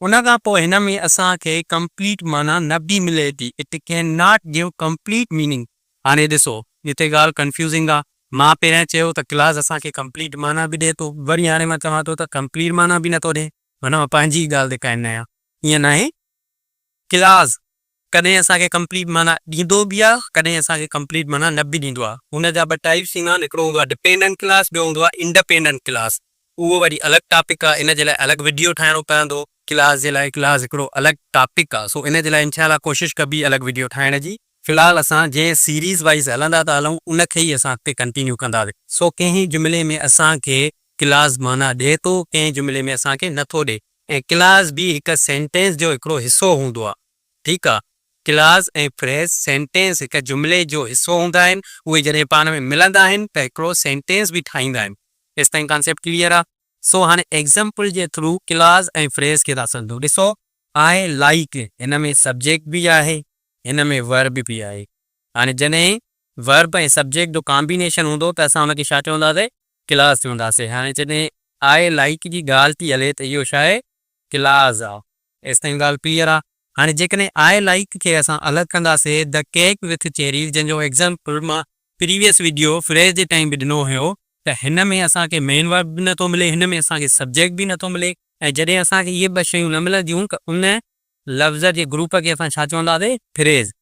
ان کان پوء هن ۾ اسان کي ڪمپليٽ معنيٰ نه به ملي ٿي، it can not give complete meaning. هاڻي ڏسو هتي ڳالهه ڪنفيوزنگ آ، مان پهريان چيو ته ڪلاز اسان کي ڪمپليٽ معنيٰ به ڏئي ٿو، وري هاڻي مان چوان ٿو ته ڪمپليٽ معنيٰ به نٿو ڏئي، معنيٰ مان پنهنجي ئي ڳالهه تي قائم ناهيان، ائين ناهي؟ ڪلاز ڪڏهن اسان کي ڪمپليٽ معنيٰ ڏيندو به آ، ڪڏهن اسان کي ڪمپليٽ معنيٰ نه به ڏيندو آ. ان جا ٻه ٽائيپس ٿيندا آهن، هڪڙو هوندو آ ڊپينڊنٽ ڪلاس، ٻيو هوندو آ انڊپينڊنٽ ڪلاس. اهو وري الڳ ٽاپڪ آ، ان جي لاء الڳ وڊيو ٺاهڻو پوندو. ڪلاس جي لاء ڪلاس هڪڙو الڳ ٽاپڪ آ، سو ان جي لاء انشاء الله ڪوشش ڪبي الڳ وڊيو ٺاهڻ جي. في الحال اسان جنهن سيريز وائيز هلندا ٿا هلون ان کي ئي اسان اڳتي ڪنٽينيو ڪنداسين. سو ڪنهن جملي ۾ اسان کي ڪلاس معنيٰ ڏئي ٿو، ڪنهن جملي ۾ اسان کي نٿو ڏئي ۽ ڪلاس به هڪ سينٽينس جو هڪڙو حصو هوندو آ. ٺيڪ آ. ڪلاز ۽ فريز سينٽينس هڪ جملي جو حصو هوندا آهن، اهي جڏهن پاڻ ۾ ملندا آهن ته هڪڙو سينٽينس به ٺاهيندا آهن. ايستائين ڪانسيپٽ ڪليئر آ. سو هاڻي ايگزامپل جي ٿرو ڪلاز ۽ فريز کي ٿا سمجهون. ڏسو I like هن ۾ سبجيڪٽ به آهي هن ۾ ورب به آهي. هاڻي جڏهن ورب ۽ سبجيڪٽ جو ڪامبينيشن هوندو ته اسان ان کي ڇا چونداسين ڪلاز چونداسين. هاڻي جڏهن I like جي ڳالهه ٿي هلي ته اهو ڇا آهي ڪلاز آ. ايستائين ڳالهه ڪليئر آ. هاڻي جيڪڏهن I like کي اسان الڳ ڪنداسين The Cake with Cherries جنهن جو ايگزامپل مان پريويس وڊيو فريز جي ٽائيم به ڏنو هيو ته هن ۾ اسان کي مين ورب به نٿو ملي هن ۾ اسان کي سبجيڪٽ به نٿو ملي ۽ جڏهن اسان کي اهي ٻه شيون نه ملنديون ته ان لفظ جي گروپ کي اسان ڇا چونداسين فريز.